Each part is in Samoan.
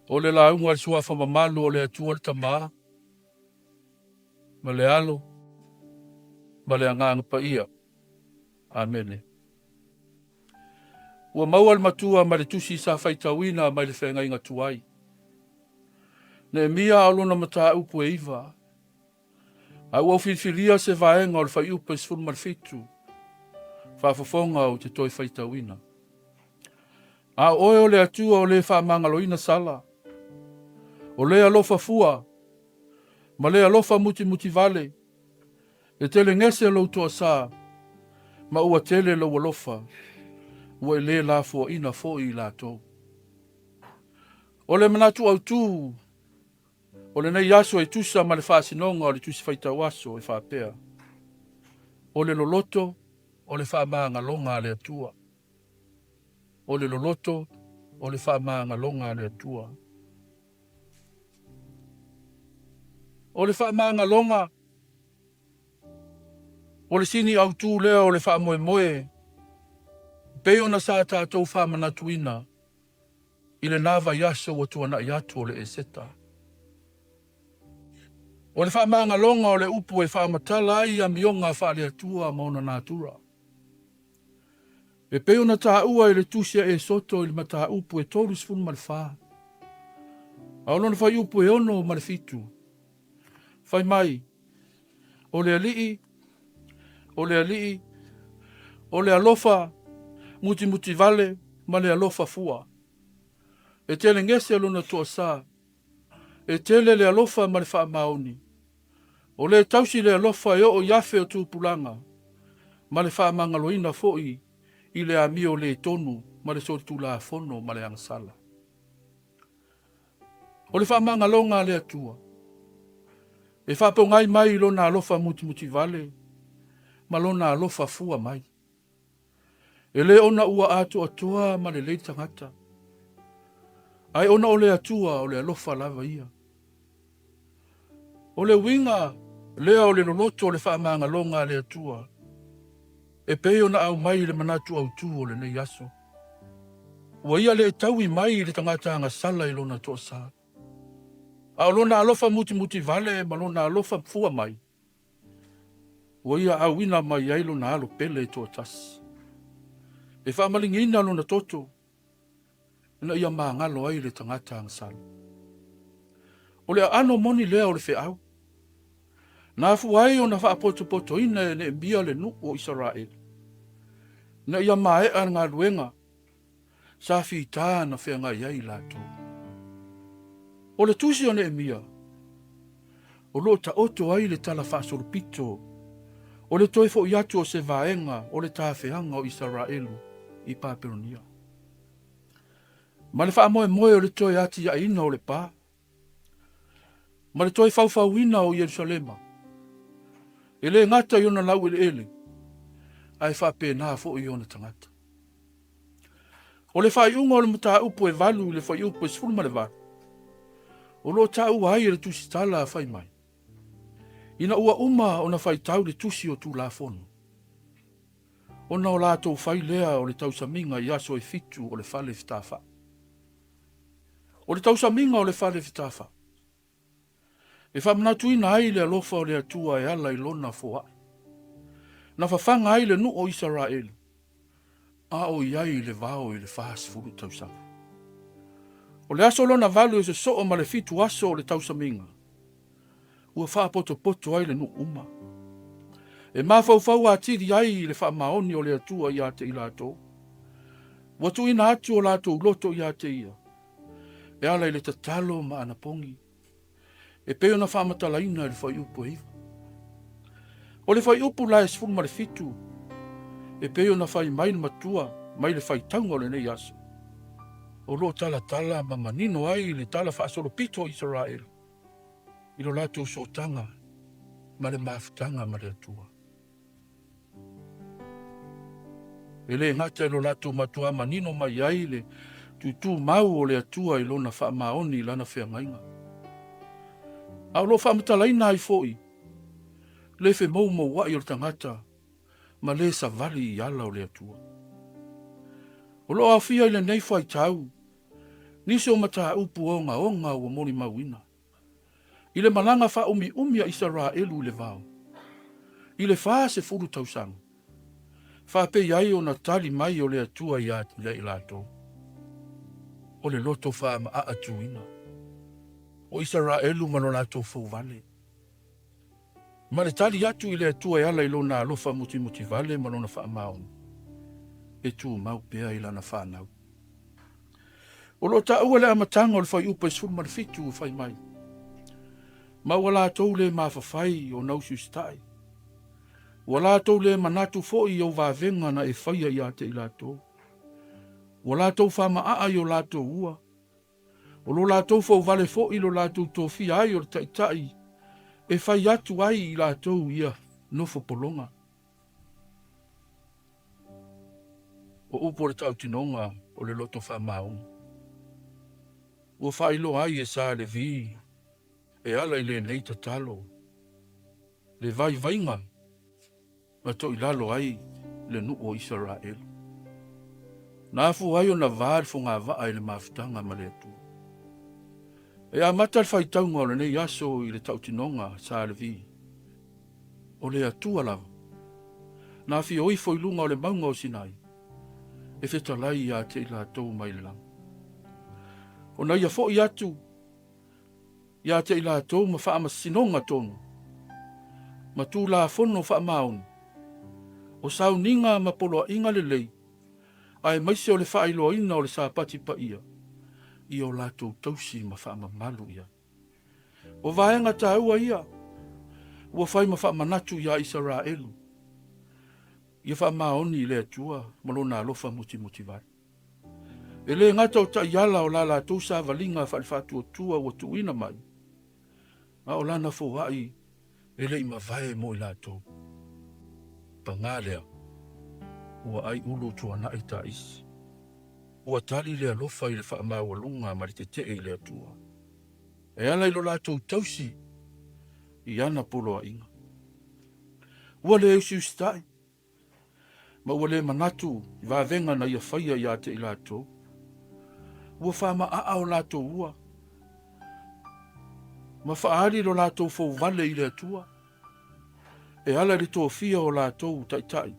O le lauga a le Suafa mamalu o le Atua le Tama, ma le Alo, ma le Agaga Paia. Amene. Ua maua le matua mai le tusi sa faitauina mai le feagaiga tuai. Neemia a o lona mataupu e 9. A ua ou filifilia se vaega o le fuaiupu e 17, faafofoga ou te toe faitauina. A o oe o le Atua o le faamagaloina sala, o le alofa fua, ma le alofa mutimutivale, e telegese lou toasā, ma ua tele lou alofa, ua e lē lafoaina foi i latou. O le manatu autū o lenei aso e tusa ma le faasinoga o le Tusi Faitau Aso e faapea, O le loloto o le faamagaloga a le Atua. O le loloto o le faamagaloga a le Atua. O le faamagaloga o le sini autū lea o le faamoemoe e pei ona sa tatou faamanatuina i lena vaiaso ua tuanai atu o le Eseta. O le faamagaloga o le upu e faamatala ai amioga faale-Atua ma ona natura. E pei ona taua i le tusi a Esoto i le mataupu e 34, a o lona fuaiupu e 6 ma le 7, fai mai, O le Alii, o le Alii, o le alofa mutimutivale ma le alofa fua. E telegese lona toasā, e tele le alofa ma le faamaoni. O le tausi le alofa e oo i afe o tupulaga, ma le faamagaloina foi i le amio le tonu ma le solitulafono ma le agasala. O le faamagaloga a le Atua, e faapogai mai i lona alofa mutimutivale ma lona alofa fua mai. E le ona ua atoatoa ma lelei le tagata, ae ona o le Atua o le alofa lava ia. O le uiga lea o le loloto o le faamagaloga a le Atua, e pei ona aumai i le manatu autū o lenei aso. Ua ia le taui mai i le tagata agasala i lona toasā, a o lona alofa mutimutivale ma lona alofa fua mai, ua ia auina mai ai lona alo pele e toatasi, e faamaligiina lona toto, ina ia magalo ai le tagata agasala. O le aano moni lea o le feau, na afua ai ona faapotopotoina e Neemia le nuu o Isaraelu, ina ia maea le galuega sa fita na feagai ai i latou. O le tusi o Neemia, o lo o taoto ai le tala faasolopito o le toe foi atu o se vaega o le tafeaga o Isaraelu i Papelonia, ma le faamoemoe o le toe atiaeina o le pa, ma le toe faufauina o Ierusalema, e le gata i ona laueleele, ae faapena foi i ona tagata. O le faaiuga o le mataupu e 8 i le fuaiupu e 18, o lo o taua ai e le tusitala fai mai, ina ua uma ona faitau le tusi o Tulafono, ona o latou fai lea o le tausamiga i aso e 7 o le fale fetafai. O le tausamiga o le fale fetafai, e faamanatuina ai le alofa o le Atua e ala i lona foai. Na fafaga ai le nuu o Isaraelu, a o i ai i le vao i le 40 tausaga. O le aso lona 8 e sosoo ma le 7 aso o le tausamiga, ua faapotopoto ai le nuu uma. E mafaufau atili ai i le faamaoni o le Atua ia te i latou. Ua tuuina atu o latou loto ia te ia, e ala i le tatalo ma anapogi, e pei ona faamatalaina i le fuaiupu e 9. O le fuaiupu la e 17, e pei ona fai mai le matua mai le faitauga o lenei aso, o lo o talatala ma manino ai le tala faasolopito o Isaraelu i lo latou sootaga ma le mafutaga ma le Atua. E le gata i lo latou matua manino mai ai le tutumau o le Atua i lona faamaoni i lana feagaiga, a o lo o faamatalaina ai foi le femoumouai o le tagata ma le savali i ala o le Atua. O lo o aofia i lenei faitau Nisi o mataupu ogaoga ua molimauina i le malaga faaumiumi a Isaraelu i le vao, i le 40 tausaga, faapei ai ona tali mai o le Atua ia i latou, o le loto faamaaa tuina o Isaraelu ma lo latou fouvale, ma le tali atu i le Atua e ala i lona alofa mutimutivale ma lona faamaoni, e tumau pea i lana fanau. O lo o taua le amataga o le fuaiupu e 17 e fai mai, Ma ua latou le mafafai ona usiusitai, ua latou le manatu foi i ou vavega na e faia ia te i latou. Ua latou faamaaa i o latou ua, o lo latou fouvale foi lo latou tofia ai o le taitai e fai atu ai i latou ia nofo pologa. O upu o le tautinoga o le loto faamaoni, ua faailoa ai e Sa Levi e ala i lenei tatalo le vaivaiga na toilalo ai le nuu o Isaraelu. Na afua ai ona va le fogavaa i le mafutaga ma le Atua. E amata le faitauga o lenei aso i le tautinoga Sa Levi, o le Atua lava, na afio ifo i luga o le mauga o Sinai, e fetalai ia te i latou mai le lagi. Ona ia foi atu ia te i latou ma faamasinoga tonu, ma tulafono faamaoni, o sauniga ma poloaiga lelei, aemaise o le faailoaina o le Sapati paia, ia o latou tausi ma faamamalu i ai. O vaega taua ia ua fai ma faamanatu iā Isaraelu, ia faamaoni i le Atua ma lona alofa mutimutivale. E le gata o taiala o la latou savaliga faale-faatuatua ua tuuina mai, a o lana foai e le i mavae mo i latou. Paga lea, ua ai ulu tuanai taisi. Ua tali le alofa i le faamaualuga ma le tetee i le Atua, e ala i lo latou tausi i ana poloaiga. Ua le usiusitai, ma ua le manatu i vavega na ia faia ia te i latou. Ua faamaaa o latou ua, ma faaali lo latou fouvale i le Atua, e ala i le tofia o latou taitai,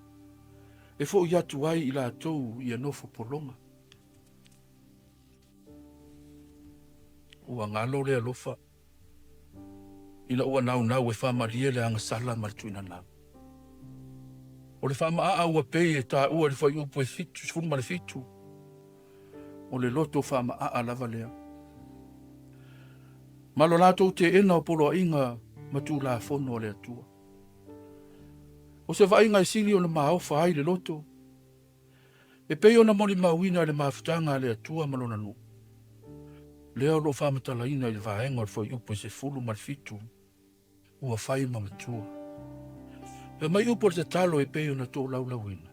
e foi atu ai i latou ia nofo pologa. Ua galo le alofa ina ua naunau e faamalie le agasala ma le tuinanau. O le faamaaa ua pei e taua i le fuaiupu e 17, o le loto faamaaa lava lea. Ma lo latou teena o poloaiga ma tulafono a le Atua. O se vaaiga e sili ona maofa ai le loto, e pei ona molimauina i le mafutaga a le Atua ma lona nuu, lea o lo o faamatalaina i le vaega o le fuaiupu e 17, ua fai ma matua. Fai mai upu o le tatalo e pei ona tolaulauina,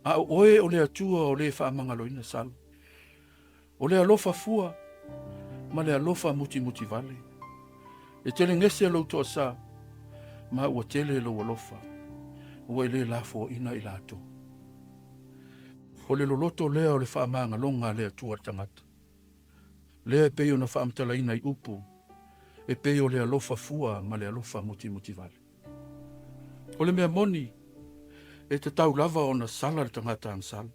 a o oe o le Atua o le faamagaloina sala, o le alofa fua ma le alofa mutimutivale. E telegese lou toasa, ma ua tele lou alofa, ua e le lafoaina i latou. O le loloto lea o le faamagaloga a le Atua le tagata, lea e pei ona faamatalaina i upu, e pei o le alofa fua ma le alofa mutimutivale. O le mea moni, e tatau lava ona sala le tagata agasala.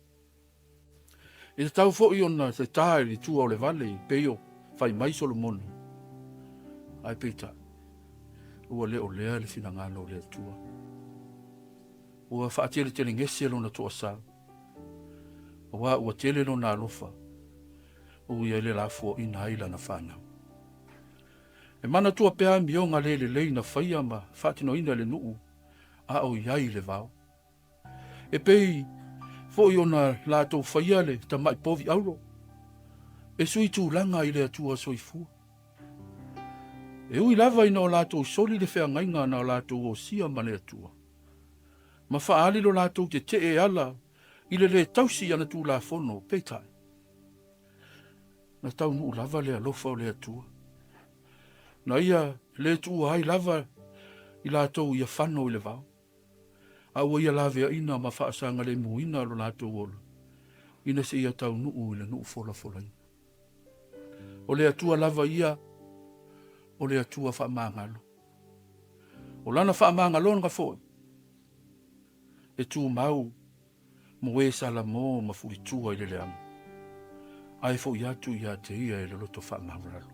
E tatau foi ona se ta i le tua o le vale e pei o fai mai Solomona. Ae peitai, ua le o lea le finagalo o le Atua. Ua faateletelegese lona toasa, aua ua tele lona alofa, ua ia le lafoaina ai lana fanau. E manatua pea amioga le lelei na faia ma faatinoina e le nuu a o i ai i le vao. E pei foi ona latou faia le tamai povi auro e sui tulaga i le Atua soifua. E ui lava ina o latou soli le feagaiga na o latou osia ma le Atua, ma faaali lo latou tetee e ala i le le tausi i ana tulafono, peitai, na taunuu lava le alofa o le Atua, na ia le tuua ai lava i latou ia fano i le vao, a ua ia laveaina ma faasagalemuina lo latou ola, ina seia taunuu i le nuu folafolaina. O le Atua lava ia, o le Atua faamagalo. O lana faamagaloga foi, e tumau mo e salamo ma fulitua i le leaga, ae foi atu ia te ia e le loto faamaualalo.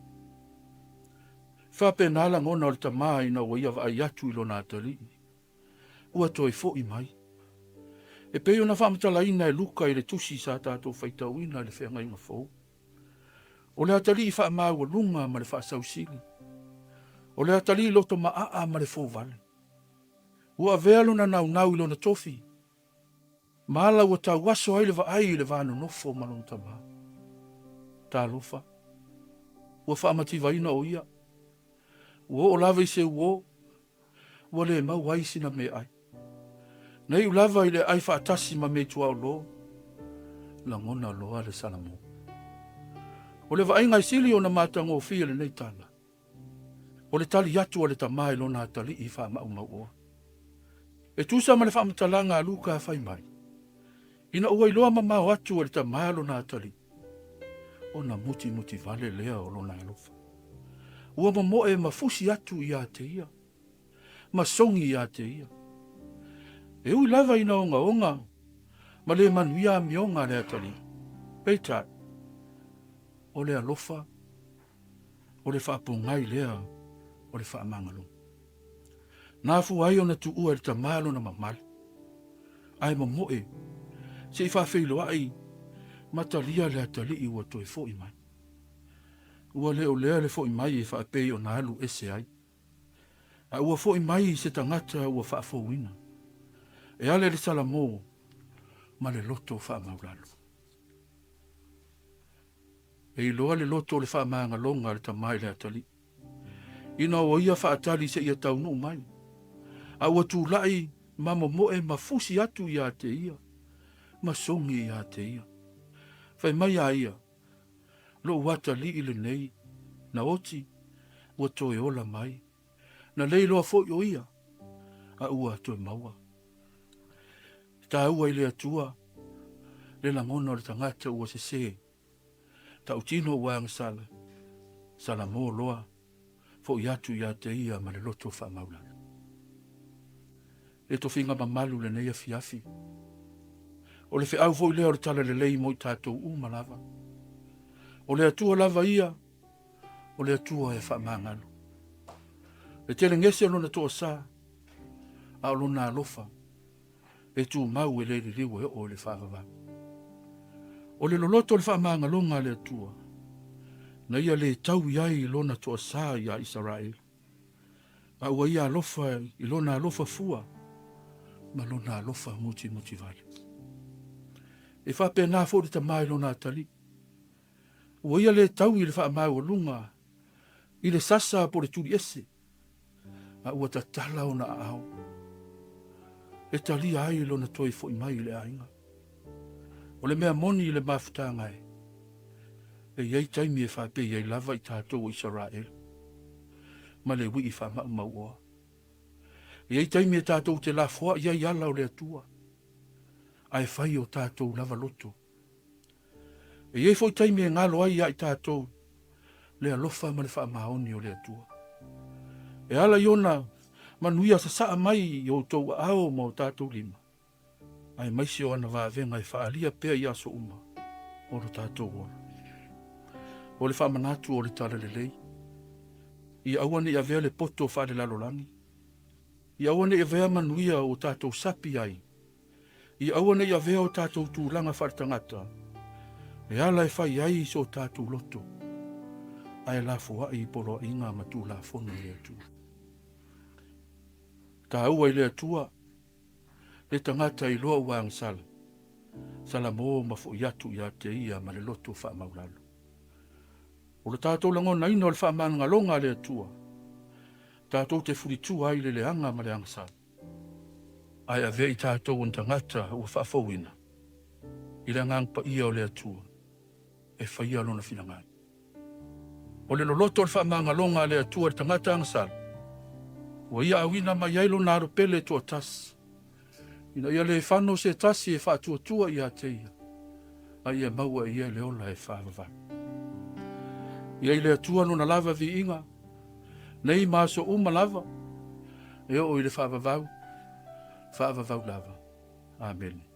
E faapena lagona o le tama ina ua ia vaai atu i lona atalii, ua toe foi mai. E pei ona faamatalaina e Luka i le tusi sa tatou faitauina i le feagaiga fou. O le atalii faamaualuga ma le faasausili. O le atalii loto maaa ma le fouvale. Ua avea lona naunau i lona tofi, ma ala ua tauaso ai le vaai i le va nonofo ma lona tama. Talofa, ua faamativaina o ia. Ua oo lava i se uo, ua le maua ai sina meaai. Na iu lava i le aai faatasi ma meituaolo, lagona loa le salamo. O le vaaiga e sili ona matagofie lenei tala, o le tali atu a le tama i lona atalii faamaumauoa. E tusa ma le faamatalaga a Luka fai mai, ina ua iloa mamao atu e le tama lona atalii, ona mutimuti vale lea o lona alofa. Ua momoe ma fusi atu ia te ia, ma sogi ia te ia. E ui lava ina ogaoga ma le manuia amioga a le atalii, peitai, o le alofa, o le faapogai lea o le faamagaloga. Na afua ai ona tuua e le tama lona mamalu, ae momoe se i faafeiloai ma talia le atalii ua toe foi mai. Ua le o lea le foi mai e faapei ona alu ese ai, a ua foi mai se tagata ua faafouina, e ala i le salamo ma le loto faamaulalo. E iloa le loto o le faamagaloga a le tama i le atalii, ina ua ia faatali seia taunuu mai, a ua tulai ma momoe ma fusi atu ia te ia, ma sogi ia te ia. Fai mai a ia, Lou atalii lenei, na oti, ua toe ola mai, na le iloa foi o ia, a ua toe maua. E taua i le Atua le lagona o le tagata ua sese, tautino ua agasala, salamo loa, foi atu ia te ia ma le loto faamaulalo. Le tofiga mamalu lenei afiafi. O le feau foi lea o le talalelei mo i tatou uma lava. O le Atua lava ia, o le Atua e faamagalo. E telegese lona toasa, a o lona alofa e tumau e le liliu e oo i le faavavau. O le loloto o le faamagaloga a le Atua, na ia le taui ai lona toasa iā Isaraelu, a ua ia alofa i lona alofa fua ma lona alofa mutimutivale. E faapena foi le tama i lona atalii. Ua ia le taui i le faamaualuga i le sasa po o le tuliese, a ua tatala ona aao e talia ai lona toe foi mai i le aiga. O le mea moni i le mafutaga e, e i ai taimi e faapei ai lava i tatou o Isaraelu ma le wii faamaumauoa. E i ai taimi e tatou te lafoai ai ala o le Atua, ae fai o tatou lava loto. E i ai foi taimi e galo ai ia i tatou le alofa ma le faamaoni o le Atua. E ala i ona manuia sasaa mai i outou aao ma o tatou lima, aemaise o ana vavega e faaalia pea i aso uma o lo tatou ola. O le faamanatu o le talalelei, ia aua ne i avea le poto faalelalolagi, ia aua ne i avea manuia ua tatou sapi ai, ia aua ne i avea o tatou tulaga faaletagata e ala e fai ai so tatou loto, ae lafoai i poloaiga ma tulafono a le Atua. Taua i le Atua le tagata iloa ua agasala, salamo ma foi atu ia te ia ma le loto faamaulalo. O le tatou lagonaina o le faamagaloga a le Atua, tatou te fulitua ai le leaga ma le agasala, ae avea i tatou o ni tagata ua faafouina i le Agaga Paia o le Atua e faia lona finagalo. O le loloto o le faamagaloga a le Atua i le tagata agasala, ua ia auina mai ai lona alo pele e toatasi, ina ia le fano se tasi e faatuatua ia te ia, a ia maua e ia le ola e faavavau. Ia i le Atua lona lava viiga, nei ma aso uma lava, e oo i le faavavau, faavavau lava. Amene.